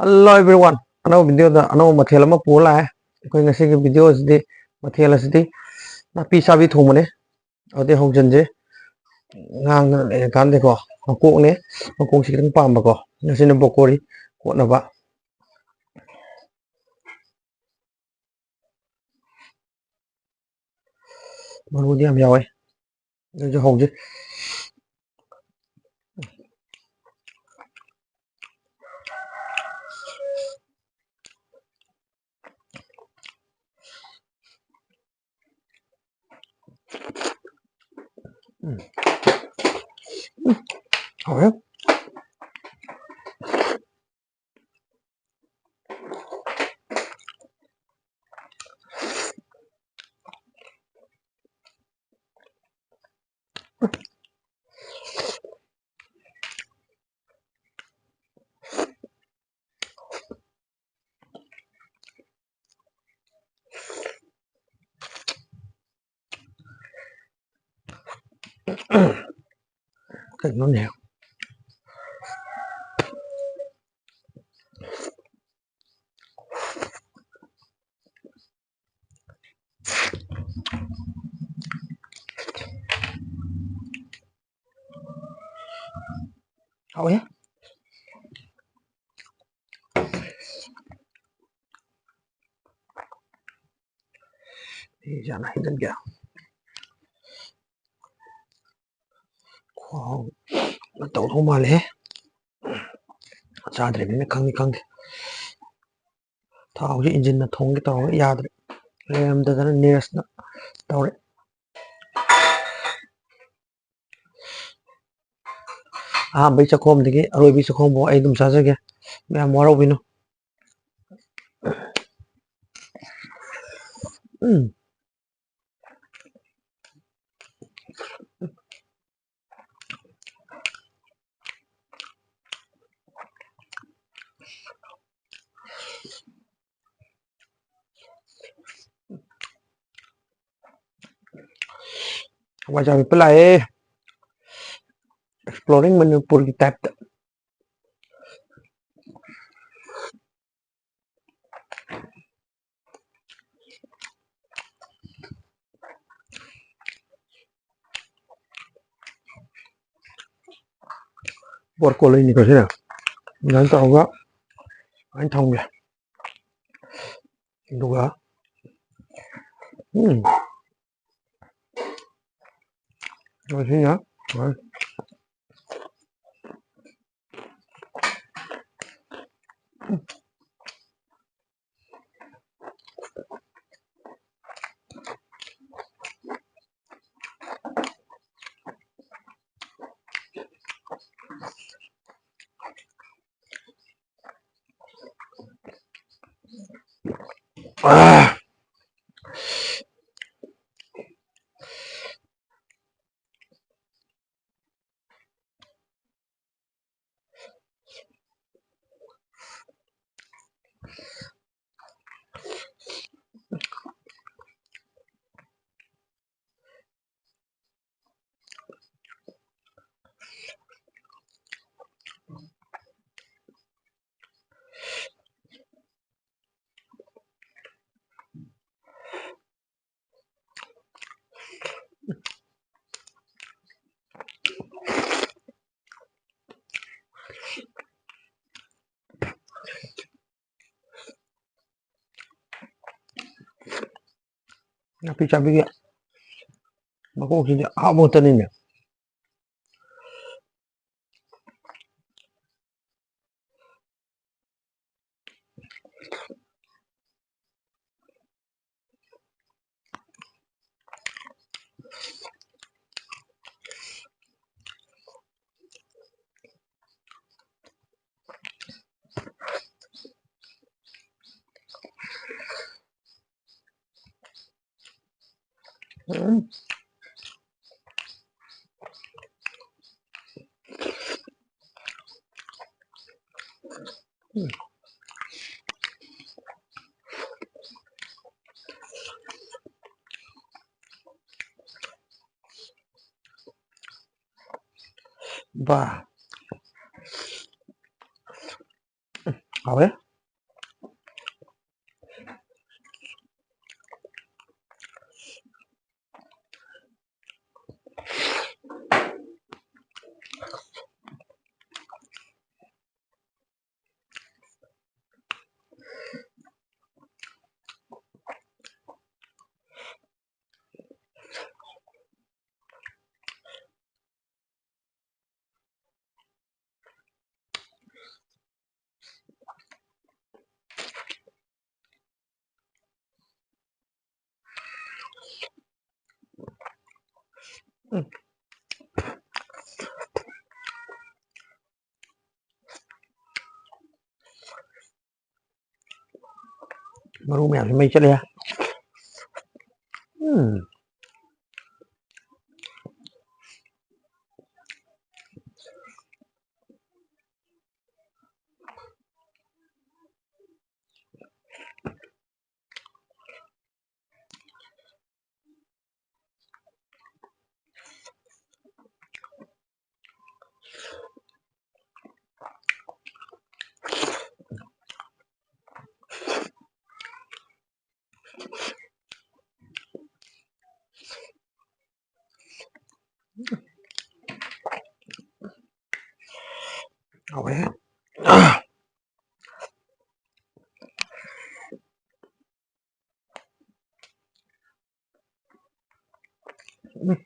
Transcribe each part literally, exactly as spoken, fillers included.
Hello everyone, ꯑꯅꯧꯕ video ꯗ ꯑꯅꯧꯕ ꯃꯊꯦꯜ ꯑꯃ ꯄꯨꯔ ꯂꯥꯛꯑꯦ꯫ ꯑꯩꯈꯣꯏ ꯉꯁꯤꯒꯤ video ꯁꯤꯗꯤ, ꯃꯊꯦꯜ ꯑꯁꯤꯗꯤ ꯅꯥꯄꯤ ꯆꯥꯕꯤ ꯊꯣꯡꯕꯅꯦ꯫ ꯑꯗꯨꯗꯤ ꯍꯧꯖꯤꯟꯁꯦ꯫ ꯉꯥꯡꯗꯅ ꯂꯩꯔꯀꯥꯟꯗꯀꯣ, ꯃꯀꯣꯛꯅꯦ, ꯃꯀꯣꯛꯁꯤ ꯈꯤꯇꯪ ꯄꯥꯝꯕꯀꯣ꯫ ꯉꯁꯤꯅ ꯕ꯭ꯔꯣꯀꯣꯂꯤ ꯀꯣꯠꯅꯕ꯫ ꯃꯔꯨꯗꯤ ꯌꯥꯝ ꯌꯥꯎꯋꯦ꯫ ꯑꯗꯨꯁꯨ ꯍꯧꯁꯦ꯫ ꯎꯝ꯫ ꯎꯝ꯫ ꯍꯥꯎꯋꯦ꯫ ꯀꯩꯅꯣꯅꯦ꯫ ꯍꯥꯎꯋꯦ꯫ ꯑꯩ ꯌꯥꯝ ꯍꯩꯖꯤꯟꯒꯦ꯫ ꯈꯨꯍꯥꯎ ꯑꯃ ꯇꯧꯗꯧ ꯃꯥꯜꯂꯦꯍꯦ꯫ ꯆꯥꯗ꯭ꯔꯤꯕꯅꯤꯅ ꯈꯪꯗꯤ ꯈꯪꯗꯦ꯫ ꯊꯥꯎꯁꯦ ꯏꯟꯖꯤꯟꯅ ꯊꯣꯡꯒꯦ ꯇꯧꯔꯒ ꯌꯥꯗ꯭ꯔꯦ꯫ ꯂꯩꯔꯝꯗꯗꯅ ꯅꯦꯁꯅ ꯇꯧꯔꯦ꯫ ꯑꯍꯥꯟꯕꯩ ꯆꯥꯛꯈꯣꯝꯗꯒꯤ ꯑꯔꯣꯏꯕꯩ ꯆꯥꯛꯈꯣꯝꯐꯥꯎ ꯑꯩ ꯑꯗꯨꯝ ꯆꯥꯖꯒꯦ꯫ ꯃꯌꯥꯝ ꯋꯥꯔꯧꯕꯤꯅꯨ꯫ ꯎꯝ꯫ ꯍꯋꯥꯏꯖꯥꯔ ꯃꯦꯠꯄ ꯂꯥꯛꯑꯦ꯫ Exploring ꯃꯅꯤꯄꯨꯔꯒꯤ type ꯇ꯫ ꯕꯣꯔ ꯀꯣꯜꯂꯛꯏꯅꯤꯀꯣ ꯁꯤꯅ꯫ ꯑꯗꯨꯃꯥꯏꯅ ꯇꯧꯔꯒ ꯑꯗꯨꯃꯥꯏꯅ ꯊꯝꯒꯦ꯫ ꯑꯗꯨꯒ, ꯎꯝ, ꯃꯁꯤꯅ, ꯑꯥ꯫ ꯅꯥꯄꯤ ꯆꯥꯕꯤꯒꯤ ꯃꯀꯣꯛꯁꯤꯗꯤ ꯑꯍꯥꯎꯕ ꯉꯥꯛꯇꯅꯤꯅꯦ꯫ ꯎꯝ꯫ ꯕꯥ꯫ ꯍꯥꯎꯋꯦ꯫ ꯎꯝ꯫ ꯃꯔꯨ ꯃꯌꯥꯝꯁꯤ ꯃꯩ ꯆꯠꯂꯦ꯫ ꯎꯝ꯫ ꯍꯥꯎꯋꯦ꯫ ꯎꯝ꯫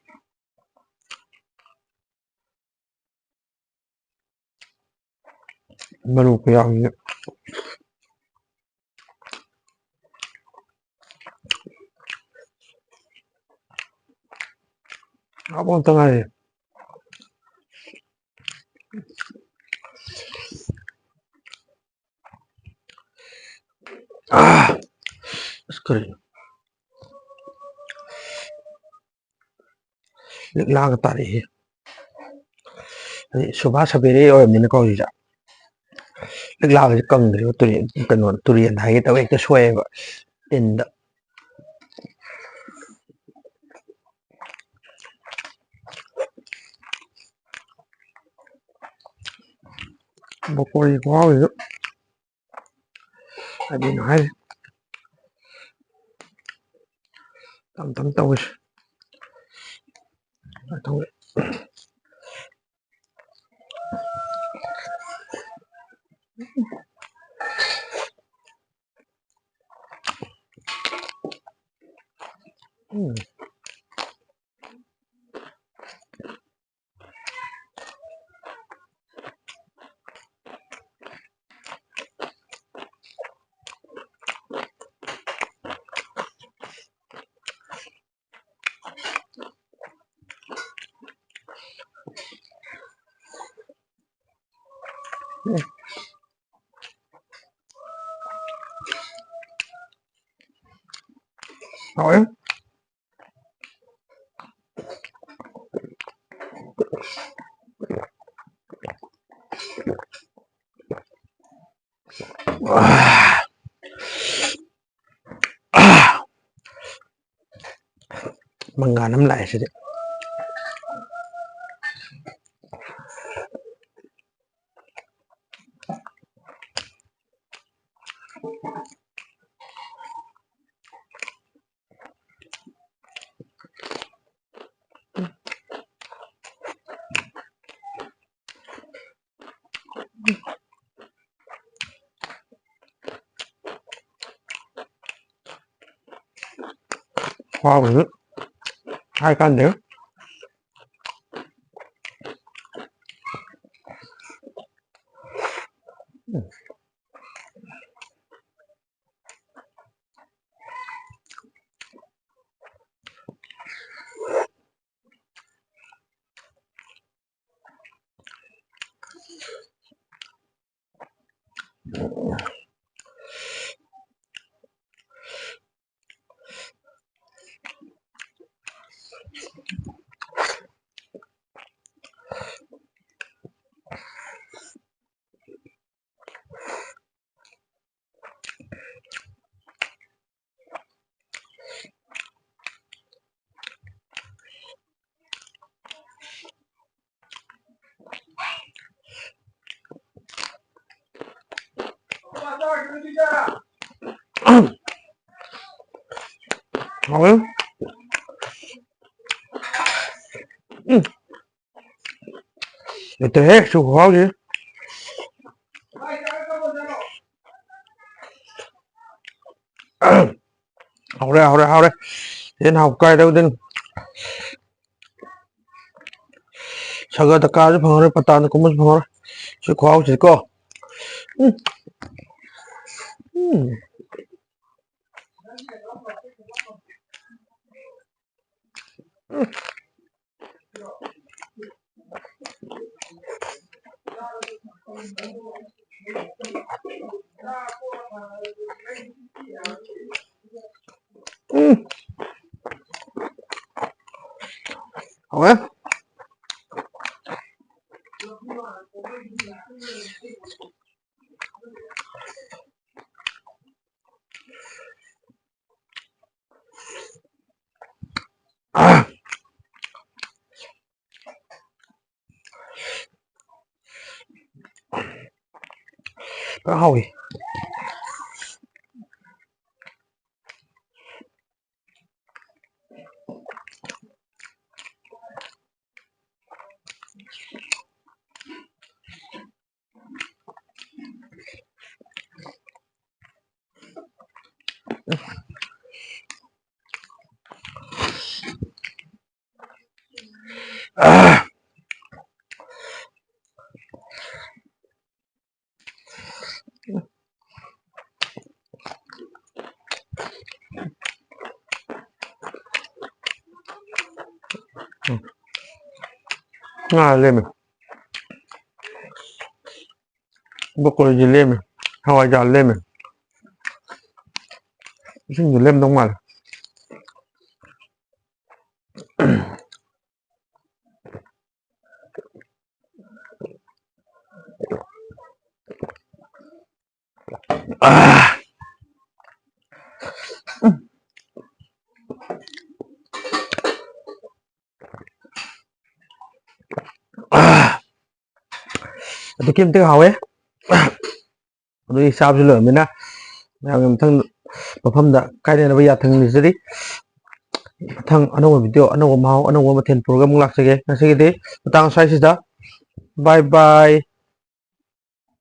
ꯃꯔꯨ ꯈꯨꯌꯥꯝꯁꯤꯗꯤ꯫ ꯑꯍꯥꯎꯕ ꯉꯥꯛꯇ ꯉꯥꯏꯔꯦ꯫ ꯑꯥ! ꯑꯁ, ꯀꯔꯤꯅꯣ? ꯂꯤꯛꯂꯥꯒ ꯇꯥꯔꯛꯏꯍꯦ꯫ ꯍꯥꯏꯗꯤ ꯁꯨꯕꯥ ꯁꯕꯦꯔꯦ ꯑꯣꯏꯔꯕꯅꯤꯅꯀꯣ ꯍꯧꯖꯤꯛꯁꯦ꯫ ꯂꯤꯛꯂꯥꯒꯁꯦ ꯀꯪꯗ꯭ꯔꯤꯕ ꯇꯨꯔꯦꯟ, ꯀꯩꯅꯣ, ꯇꯨꯔꯦꯟ ꯍꯥꯏꯒꯦ ꯇꯧꯋꯦ, ꯍꯦꯛꯇ ꯁꯣꯛꯑꯦꯕ ꯇꯤꯟꯗ꯫ ꯕ꯭ꯔꯣꯀꯣꯂꯤ ꯈꯨꯍꯥꯎꯁꯤꯁꯨ꯫ ꯑꯗꯨꯅ ꯍꯥꯏꯔꯤ꯫ ꯇꯝ ꯇꯝ ꯇꯧꯔꯤꯁꯤ꯫ ꯎꯝ꯫ ꯍꯥꯎꯋꯦ꯫ ꯃꯉꯥꯟ ꯑꯃ ꯂꯥꯛꯑꯦ ꯁꯤꯗꯤ꯫ ꯈꯨꯍꯥꯎꯁꯤꯗꯤ ꯍꯥꯏ ꯀꯥꯟꯗꯦ꯫ ꯍꯥꯎꯋꯦ꯫ ꯎꯝ꯫ ꯂꯩꯇ꯭ꯔꯦꯍꯦ, ꯁꯤ ꯈꯨꯍꯥꯎꯁꯤ꯫ ꯍꯥꯎꯔꯦ, ꯍꯥꯎꯔꯦ, ꯍꯥꯎꯔꯦ꯫ ꯍꯦꯟꯅ ꯍꯥꯎ ꯀꯥꯏꯗꯧꯗꯣꯏꯅꯣ? ꯁꯒ ꯇꯀꯥꯁꯨ ꯐꯪꯉꯔꯣꯏ, ꯄꯇꯥꯅ ꯀꯨꯝꯕꯁꯨ ꯐꯪꯉꯔꯣꯏ꯫ ꯁꯤ ꯈꯨꯍꯥꯎꯁꯤꯗꯤꯀꯣ꯫ ꯎꯝ꯫ ꯎꯝ꯫ ꯎꯝ꯫ ꯍꯥꯎꯋꯦ꯫ ꯑꯥ꯫ ꯐꯖꯅ ꯍꯥꯎꯏ꯫ ꯑꯥ꯫ ꯎꯝ꯫ ꯉꯥ ꯂꯦꯝꯃꯦ꯫ ꯕ꯭ꯔꯣꯀꯣꯂꯤꯗꯤ ꯂꯦꯝꯃꯦ꯫ ꯍꯋꯥꯏꯖꯥꯔ ꯂꯦꯝꯃꯦ꯫ ꯏꯁꯤꯡꯁꯨ ꯂꯦꯝꯗꯧ ꯃꯥꯜꯂꯦ꯫ ꯑꯥ꯫ ꯑꯥ꯫ ꯑꯗꯨꯛꯀꯤ ꯃꯇꯤꯛ ꯍꯥꯎꯋꯦ꯫ ꯑꯗꯨꯗꯤ ꯆꯥꯕꯁꯨ ꯂꯣꯏꯔꯕꯅꯤꯅ ꯃꯌꯥꯝꯒꯤ ꯃꯊꯪ ꯃꯐꯝꯗ ꯀꯥꯏꯅꯅꯕ ꯌꯥꯊꯪ ꯅꯤꯖꯔꯤ꯫ ꯃꯊꯪ ꯑꯅꯧꯕ video, ꯑꯅꯧꯕ ꯃꯍꯥꯎ, ꯑꯅꯧꯕ ꯃꯊꯦꯜ ꯄꯨꯔꯒ ꯑꯃꯨꯛ ꯂꯥꯛꯆꯒꯦ꯫ ꯉꯁꯤꯒꯤꯗꯤ ꯃꯇꯥꯡ ꯑꯁ꯭ꯋꯥꯏꯁꯤꯗ꯫ Bye bye꯫